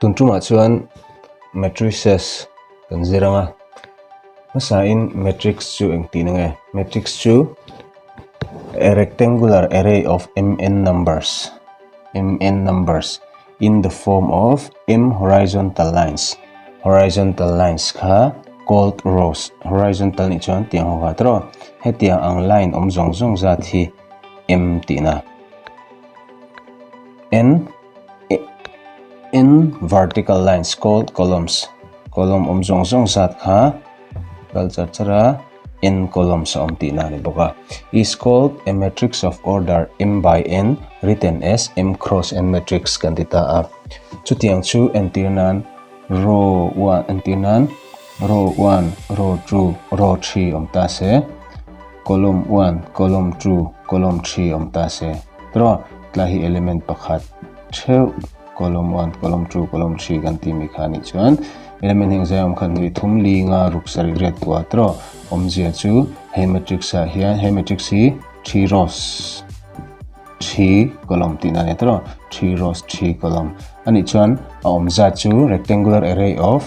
Tun tumah chuan matrices kan zir ang a, hmasain matrix chu engtihna nge? Matrix chu a rectangular array of mn numbers, mn numbers in the form of m horizontal lines, horizontal lines kha called rows, horizontal nih chuan tiang ho kha tawh, hetiang ang line awm zawng zawng zat hi m tihna n. In vertical lines called columns column awm zawng zawng zat kha kal char char a n columns a awm tihna a ni bawk a is called a matrix of order m by n written as m cross n matrix kan ti ta a chutiang chu entir nan row one entir nan row one row two row three awm ta se column one column two column three awm ta se tawh tlai hi element pakhat theuh column one column two column three kan tih mi kha anih chuan element heng zai awm khan hnih thum li nga ruk sarih riat kua tawh awmzia chu he matrix ah hian he matrix hi three rows three column tihna a ni tawh three rows three column anih chuan a awm zat chu rectangular array of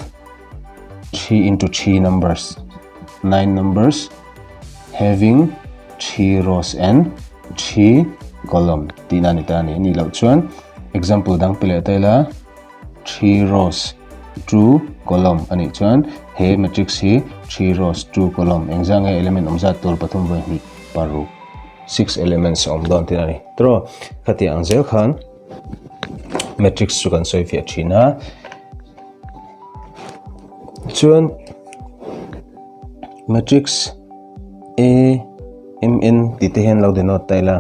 three into three numbers nine numbers having three rows and three column tihna a ni ta a ni. Anih loh chuan example dang pe leh ta ila three rows two column a nih chuan he matrix hi three rows two column engzah nge element awm zat tur pathum vawi hnih paruk six elements a awm dawn tihna a ni. Tawh khatiang ang zel khan matrix chu kan sawi fiah thin a. Chuan matrix A M N tih te hian lo denote ta ila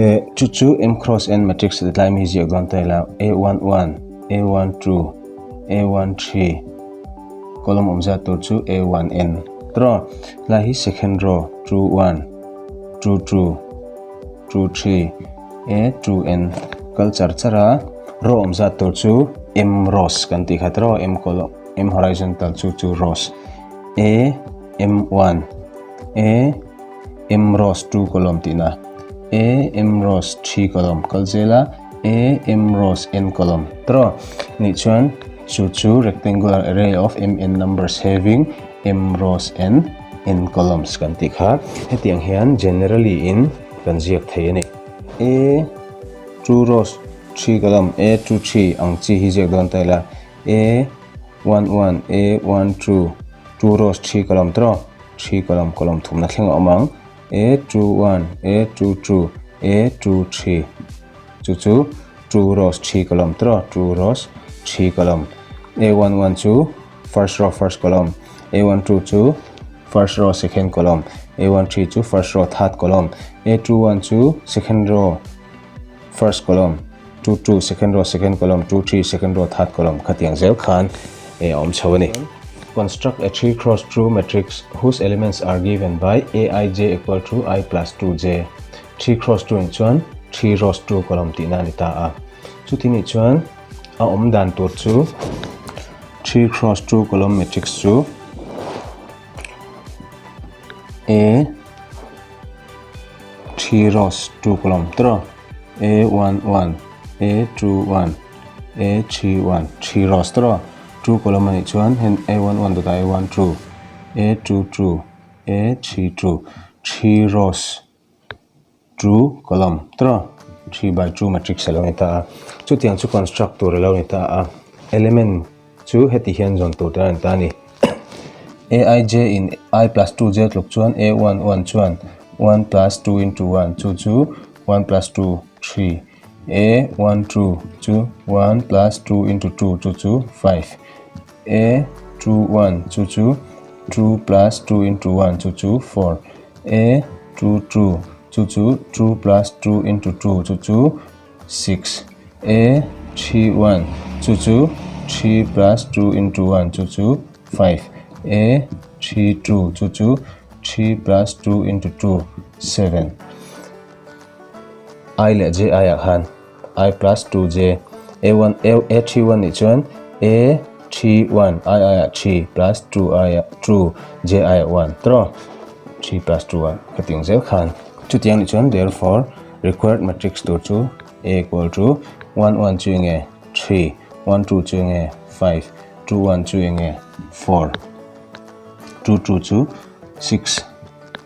eh chu chu M cross N matrix ti tlai mi hi ziak dawn ta ila A one one A one two A one three column awm zat tur chu A one N tawh tlai hi second row two one two two two three A two N kal char char a row awm zat tur chu M rows kan tih kha tawh M column M horizontal chu chu rows A M one A M rows two column tihna A M rows three column kal zel a A M rows N column tawh nih chuan chu chu rectangular array of M N numbers having M rows and N columns kan tih kha hetiang hian generally in kan ziak thei a ni. A two rows three column A two three ang chi hi ziak dawn ta ila A one one A one two two rows three column tawh three column column thumna thleng a awm ang A two one A two two A two three chu chu two rows three column tawh two rows three column A one one chu first row first column A one two chu first row second column A one three chu first row third column A two one chu second row first column two two second row second column two three second row third column khatiang zel khan eh a awm chho a ni. Construct a three cross two matrix whose elements are given by aij equal to i plus 2j three cross two in chuan three rows two column tihna a ni ta a chuti nih chuan a awm dan tur chu three cross two column matrix chu a three rows two column tawh a one one a two one a three one three rows tawh two column a nih chuan hen a one one dawtah a one two a two two a three two three rows two column tawh three by two matrix a lo ni ta a chutiang chu construct tur a lo ni ta a element chu heti hian zawn tur te a ni ta a ni aij in i plus two j tluk chuan a one one chuan one plus two into one chu chu one plus two three a one two chu one plus two into two chu chu five a two one chu chu two plus two into one chu chu four a two two chu chu two plus two into two chu chu six a three one chu chu three plus two into one chu chu five a three two chu chu three plus two into two seven i leh j i ah khan i plus two j a one a a three one nih chuan a three one i i ah three plus two i ah two j i ah one tawh three plus two one khatiang zel khan chutiang nih chuan therefore required matrix tur chu a equal to one one chu enge three. 1 2 chu enge 5, 2 1 chu enge 4, 2 2 chu 6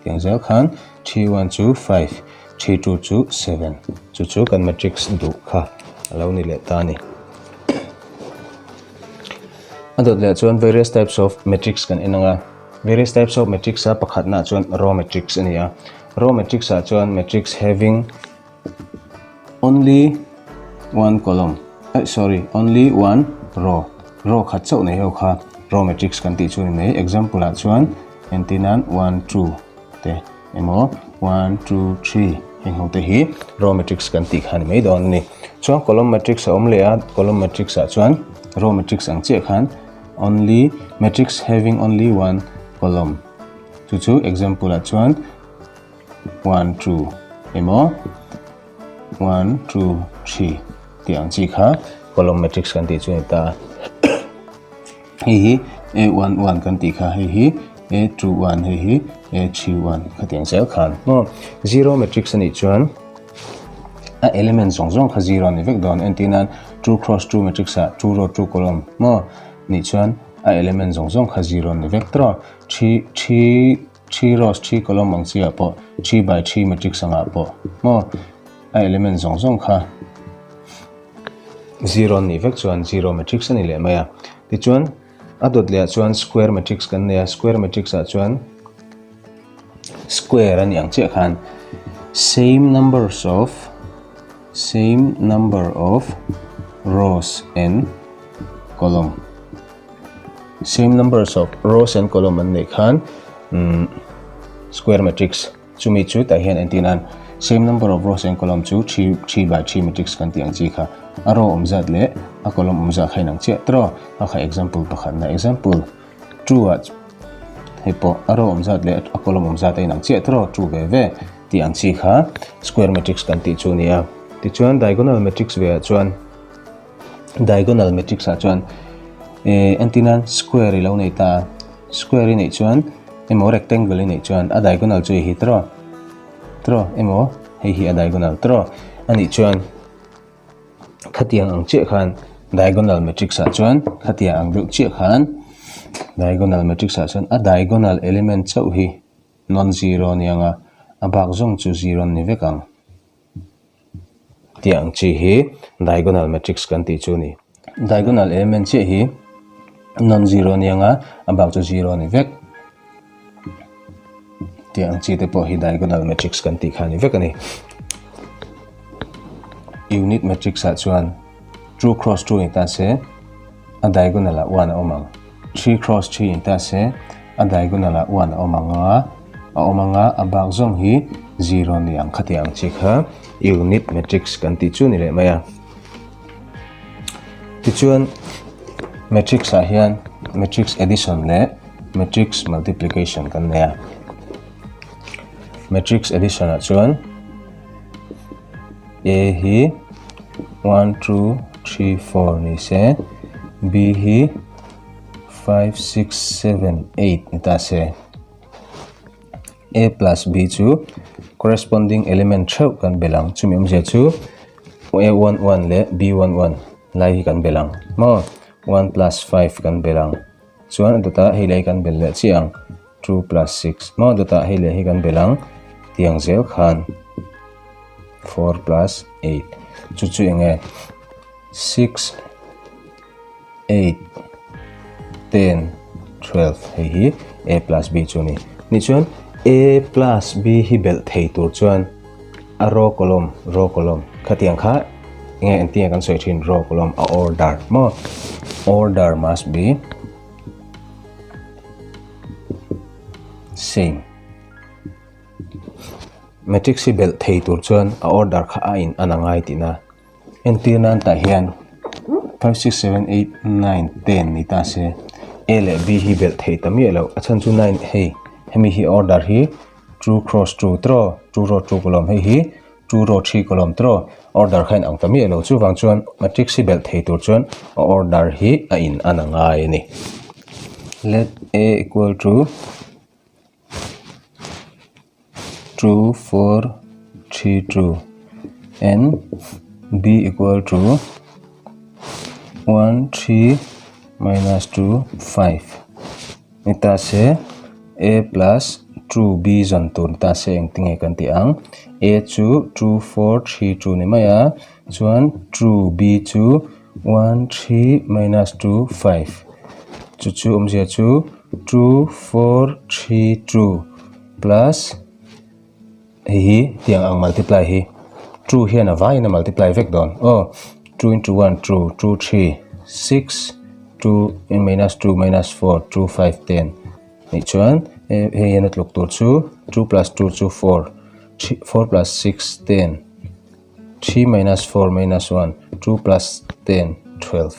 tiang zel khan 3 1 chu 5, 3 2 chu 7 chu chu kan matrix duh kha a lo ni leh ta a ni. A dawt leh chuan various types of matrix kan en ang a, various types of matrix a pakhatna ah chuan row matrix a ni a, row matrix ah chuan matrix having only one column eh sorry only one row row khat chauh nei ho kha row matrix kan tih chu ni mai example ah chuan entir nan one two te emaw 1 2 3 heng ho te hi row matrix kan tih kha ni mai dawn a ni chuan column matrix a awm leh a column matrix ah chuan row matrix ang chiah khan only matrix having only one column chu chu example ah chuan 1 2 emaw 1 2 3 tih ang chi kha column matrix kan tih chu a ni ta Hei hi A one one kan tih kha, hei hi A two one, hei hi A three one khatiang zel khan maw. Zero matrix a nih chuan a element zawng zawng kha zero a ni vek dawn. Entir nan two cross two matrix ah two row two column maw nih chuan a element zawng zawng kha zero a ni vek tawh. Three three three rows three column ang chi ah pawh three by three matrix angah pawh maw a element zawng zawng kha Zero an nih vek chuan zero matrix a ni leh mai a. Tichuan a dawt leh ah chuan square matrix kan nei a, square matrix ah chuan square a nih ang chiah khan same numbers of same number of rows and column same numbers of rows and column an neih khan umm square matrix Chumi chu tah hian entir nan same number of rows and column chu 3 3 by 3 matrix kan tih ang chi kha a row awm zat leh a column awm zat kha inang chiah tawh a kha example pakhat na example 2 ah hei pawh a row awm zat leh a column awm zat a inang chiah tawh 2 ve ve tih ang chi kha square matrix kan tih chu a ni a tichuan diagonal matrix ve ah chuan Diagonal matrix ah chuan eh entir nan square i lo nei ta a, square i neih chuan emaw rectangle i neih chuan a diagonal chu hei hi tawh tawh emaw hei hi a diagonal tawh a nih chuan khatiang ang chiah khan diagonal matrix ah chuan khatiang ang deuh chiah khan diagonal matrix ah chuan a diagonal element chauh hi non zero a ni ang a, a bak zawng chu zero an ni vek ang. Tih ang chi hi diagonal matrix kan tih chu a ni. Diagonal element chiah hi non-zero a ni ang a, a bak chu zero a ni vek. Tih ang chi te pawh hi diagonal matrix kan tih kha a ni vek a ni. Unit matrix ah chuan 2 cross 2 ni ta se a diagonal ah 1 a awm ang. 3 cross 3 ni ta se a diagonal ah 1 a awm ang a, a awm ang a, a bak zawng hi 0 ni ang khati ang chi kha unit matrix kan tih chu ni leh mai a. Tichuan matrix ah hian matrix addition leh matrix multiplication kan nei a. Matrix addition ah chuan A hi 1, 2, 3, 4 ni se, B hi 5, 6, 7, 8 ni ta se. A plus B chu corresponding element theuh kan bel ang. Chumi awmzia chu A1 1 leh B1 1 lai hi kan bel ang. Maw? 1 plus 5 kan bel ang. Chuan a dawtah hei leh hi kan bel leh chiah ang. 2 plus 6 maw dawtah hei leh hi kan bel ang tiang zel khan 4 plus 8 chu chu enge 6 8 10 12 hei hi a plus b chu ni ni chuan a plus b hi belh thei tur chuan a row column row column khatiang kha enge engtinge kan sawi thin row column a order maw order must be Same. Matrix hi belh thei tur chuan a order kha a in an a ngai tihna. Entir nan tah hian 5, 6, 7, 8, 9, 10 ni ta se A leh B hi belh thei ta miah loh. A chhan chu 9 hei hemi hi order hi 2 cross 2 tawh 2 row 2 column hei hi 2 row 3 column tawh order kha in ang ta miah lo. Chuvang chuan matrix hi belh thei tur chuan a order hi a in an a ngai a ni. Let A equal to 2, 4, 3, 2 and B equal to. 1 3 minus 2 5 ni ta se a plus 2 b zawn tur ni ta se engtinge kan tih ang a chu 2 4 3 2 ni mai a chuan 2 b chu 1 3 minus 2 5 chu chu awmzia chu 2 4 3 2 plus Hei hi tiang ang multiply hi 2 hian a vaiin a multiply vek dawn aw 2 into 1 2 2 3 6 2 in minus 2 minus 4 2 5 10 nih chuan hei hian a tluk tur chu 2 plus 2 chu 4 4 plus 6 10 3 minus 4 minus 1 2 plus 10 12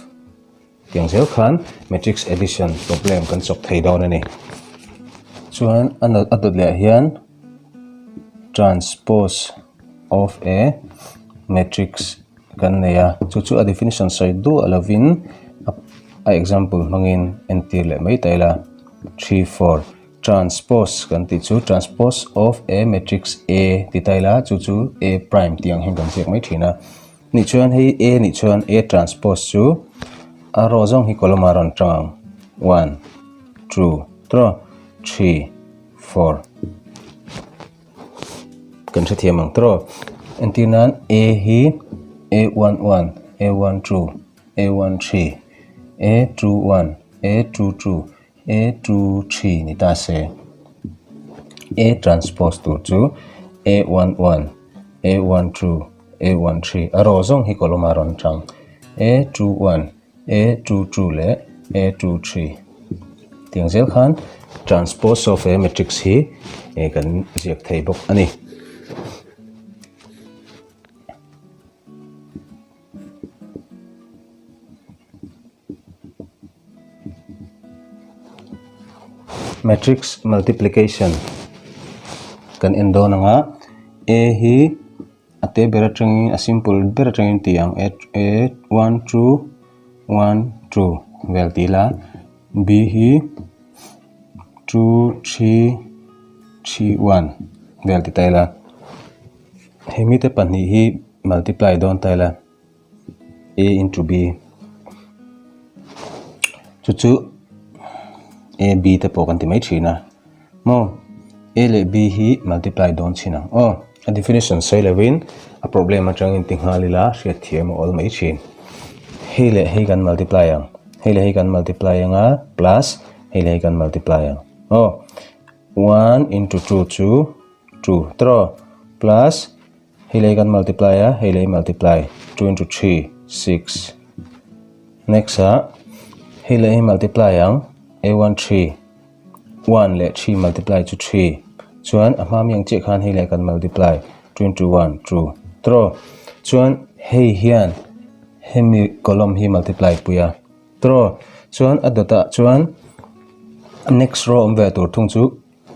Tiang zel khan matrix addition problem kan chawk thei dawn a ni. Chuan a a dawt leh ah hian transpose of a matrix kan nei a, chu chu a definition sawi duah lovin a example hmangin entir leh mai ta ila 3 4 transpose kan tih chu transpose of a matrix A ti ta ila chu chu A prime tih ang hian kan ziak mai thin a. Nih chuan hei A nih chuan A transpose chu a row zawng hi column ah a rawn tang ang one two tawh three four kan hrethiam ang tawh entir nan A hi A one one A one two A one three A two one A two two A 2 3 ni ta se, A transpose tur chu A 1 1, A 1 2, A 1 3 a row zawng hi column ah a rawn tang. A 2 1, A 2 2 leh A 2 3 tiang zel khan transpose of a matrix hi kan ziak thei bawk a ni. Matrix multiplication kan en dawn ang a a hi a te ber atangin a simple ber atangin ti ang a a 1 2 1 2 vel ti ila b hi 2 3 3 1 vel ti ta ila hemi te pahnih hi multiply dawn ta ila. A into B chu chu A B te pawh kan ti mai thin a maw A leh B hi multiply dawn chin ang aw a definition sawi lovin a problem atangin ti nghal ila hriat thiam a awl mai thin hei leh hei kan multiply ang hei leh hei kan multiply anga plus hei leh hei kan multiply ang aw 1 into 2 chu 2 tawh plus Hei lei kan multiply a, hei lei multiply, 2 into 3, 6. Next ah, hei lei hi multiply ang, a1 3, 1 leh 3 multiply chu 3. Chuan a hma mi ang chiah khan hei lei kan multiply, 2 into 1, 2. Tro. Chuan hei hian hemi column hi multiply pui a. Tro. Chuan a dawtah chuan next row awm ve tur thung chu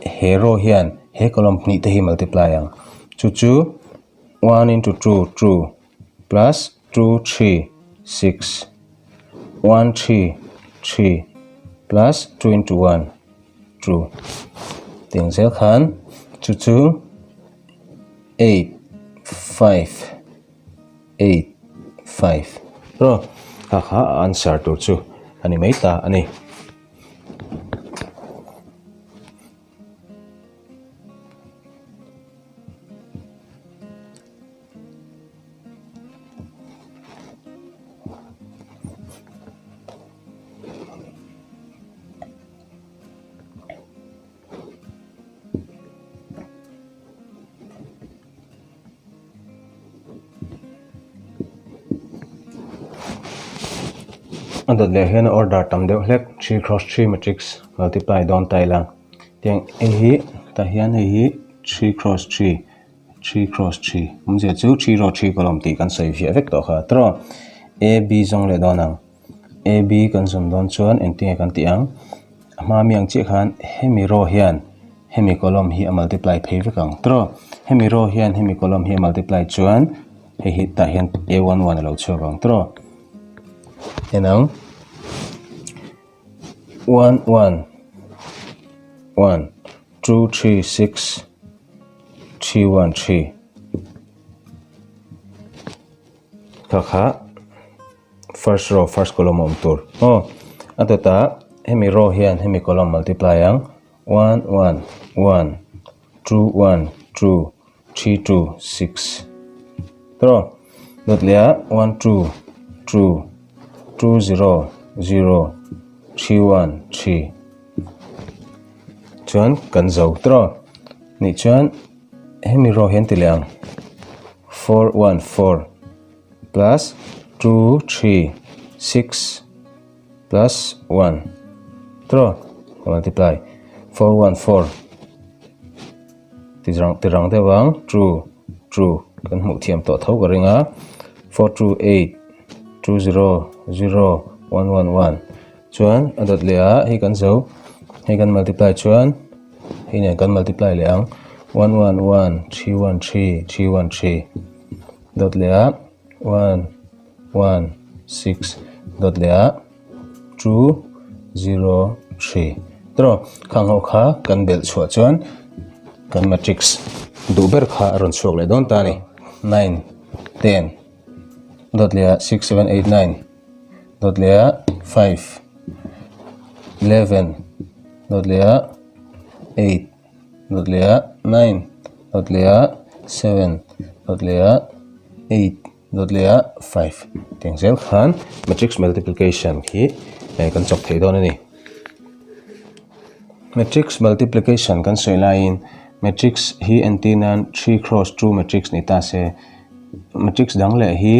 He row hian he column hnih te hi multiply ang. Chu chu 1 into 2 2 plus 2 3 6 1 3 3 plus 2 into 1 2 tiang zel khan chu chu 8 5 8 5 row kha kha a answer tur chu a ni mai ta a ni. A dawt leh hian a order tam deuh hlek 3 cross 3 matrix multiply dawn ta ila tiang hei hi tah hian hei hi 3 cross 3 3 cross 3 awmzia chu 3 row 3 column tih kan sawi fiah vek tawh kha tawh a b zawng leh dawn ang a b kan zawn dawn chuan engtinge kan tih ang a hma mi ang chiah khan hemi row hian hemi column hi a multiply phei vek ang tawh hemi row hian hemi column hi a multiply chuan hei hi tah hian a one one a lo chhuak ang tawh en ang one one one 2 3 6 3 1 3 kha kha. First row first column a awm tur aw. A dawtah hemi row hian hemi column multiply ang one one one two one two three two six tawh dawt leh ah one two two two zero zero three one three chuan kan zo tawh nih chuan hemi row hian ti leh ang 4 1 4 plus 2 3 6 plus 1 tawh multiply 4 1 4 ti rang ti rang deuh ang 2 2 kan hmuh thiam tawh tho ka ring a 4 2 8 2 0 0 1 1 1 chuan a dawt leh ah hei kan zo hei kan multiply chuan hei nen kan multiply leh ang 1 1 1 3 1 3 3 1 3 dawt leh ah 1 1 6 dawt leh ah 2 0 3 tawh khang ho kha kan belh chhuah chuan kan matrix duh ber kha a rawn chhuak leh dawn ta a ni 9 10 dawt leh ah 6 7 8 9 dawt leh ah 5 11 dawt leh ah 8 dawt leh ah 9 dawt leh ah 7 dawt leh ah 8 dawt leh ah 5 tiang zel khan matrix multiplication khi kan chawp thei dawn a ni. Matrix multiplication kan sawi laiin matrix hi entir nan 3 cross 2 matrix ni ta se matrix dang leh hi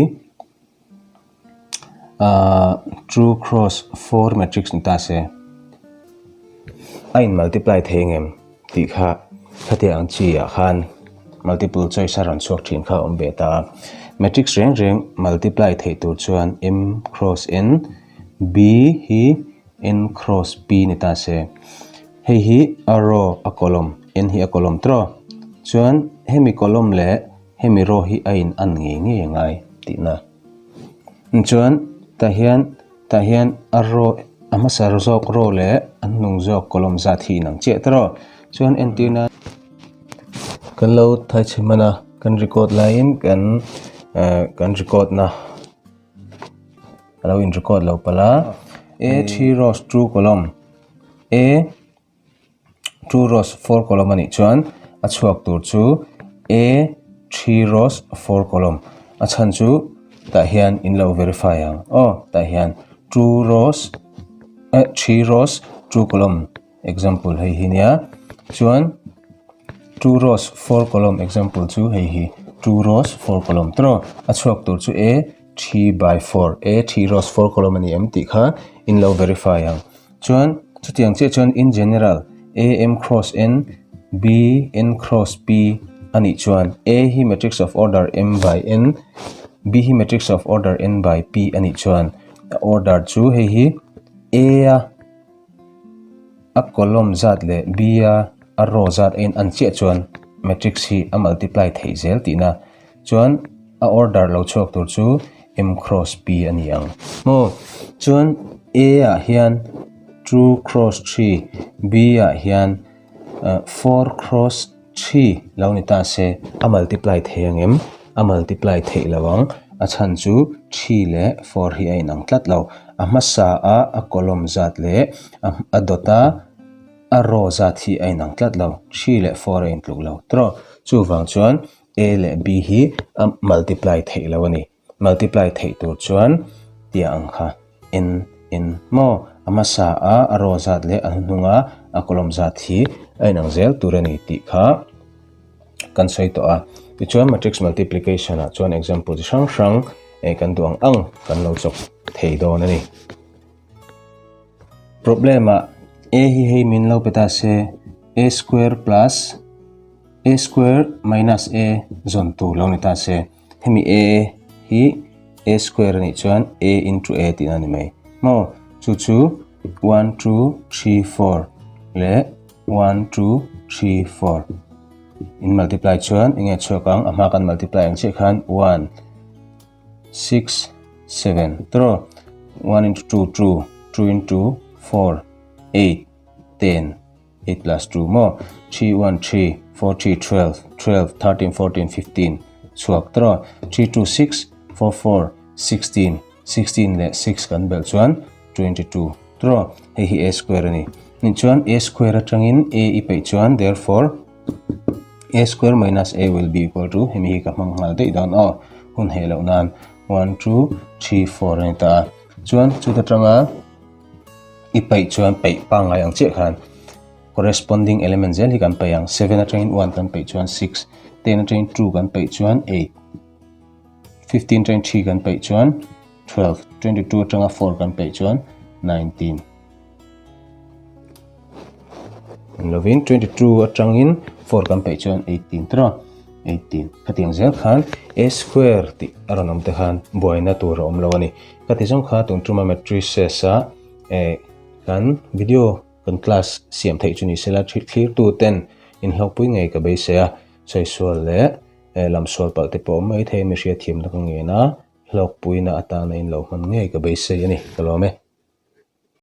Ahh two cross four matrix ni ta se a in multiply thei ang em tih kha khatiang ang chi ah khan multiple choice a rawn chhuak thin kha a awm ve ta a matrix reng reng multiply theih tur chuan m cross n b hi n cross p ni ta se hei hi a row a column n hi a column tawh chuan hemi column leh Hemi row hi a in an ngei ngei a ngai tihna. Chuan tah hian tah hian a row a hmasa zawk row leh a hnung zawk column zat hi inang chiah ta rawh. Chuan entir nan kan lo thai chhe hman a kan record laiin kan eh kan record na a lo in record lo palh a. A three rows two column A. 2 rows 4 column anih chuan a chhuak tur chu A 3 rows 4 column a chhan chu tah hian in lo verify ang aw tah hian 2 rows eh 3 rows 2 column example hei hi nia chuan 2 rows 4 column example chu hei hi 2 rows 4 column tawh a chhuak tur chu A 3 by 4 A 3 rows 4 column ani em tih kha in lo verify ang. Chuan chutiang chiah chuan in general A M cross N B N cross P a nih chuan A hi matrix of order M by N B hi matrix of order N by P a nih chuan a order chu hei hi A a a column zat leh B a a row zat a in an chiah chuan matrix hi a multiply theih zel tihna Chuan a order lo chhuak tur chu M cross P a ni ang. Maw? Chuan A ah hian 2 cross 3, B ah hian 4 cross 3 lo ni ta se a multiply thei ang em? A multiply theih lo ang. A chhan chu 3 leh 4 hi a inang tlat lo. A hmasa a a column zat leh a dawt a a row zat hi a inang tlat lo. 3 leh 4 a intluk lo. Tawh chuvang chuan A leh B hi a multiply theih lo a ni. Multiply theih tur chuan tia ang kha N, N maw? A hmasa a a row zat leh a hnuhnunga a column zat hi a inang zel tur a ni tih kha kan sawi tawh a. Tichuan matrix multiplication ah chuan example chi hrang hrang kan duh ang ang kan lo chawp thei dawn a ni. Problem ah A hi hei min lo pe ta se A square plus A square minus A zawn tur lo ni ta se hemi A hi A square a nih chuan A into A tihna a ni mai maw chu chu 1 2 3 4 leh 1 2 3 4 in multiply chuan enge chhuak ang a hma kan multiply ang chiah khan 1 6 7 tawh 1 into 2 2 2 into 4 8 10 8 plus 2 maw 3 1 3 4 3 12 12 13 14 15 chhuak tawh 3 2 6 4 4 16. 16 leh 6 kan belh chuan 22 tawh hei hi a square a ni. Nih chuan a square atangin a i peih chuan therefore a square minus a will be equal to hemi hi ka hmang nghal daih dawn aw hun heh loh nan 1 2 3 4 a ni ta a. Chuan chuta tanga i peih chuan peih pangngai ang chiah khan corresponding element zel hi kan peih ang 7 atangin 1 kan peih chuan 6 10 atangin 2 kan peih chuan 8 15 atangin 3 kan peih chuan 12 22 atanga 4 kan peih chuan 19 lovin 22 atangin 4 kan peih chuan 18 tawh 18 khatiang zel khan a square tih a rawn awm te khan buaina tur a awm lo a ni ka ti zawng kha tun tuma matrices a eh kan video kan class siam theih chu ni sela thlirtu ten inhlawkpui ngei ka beisei a sawi leh eh lam sual palh te pawh awm mai thei a mi hriatthiamna ka ngen a hlawkpuina atana in lo hman ngei ka beisei a ni ka lawm e.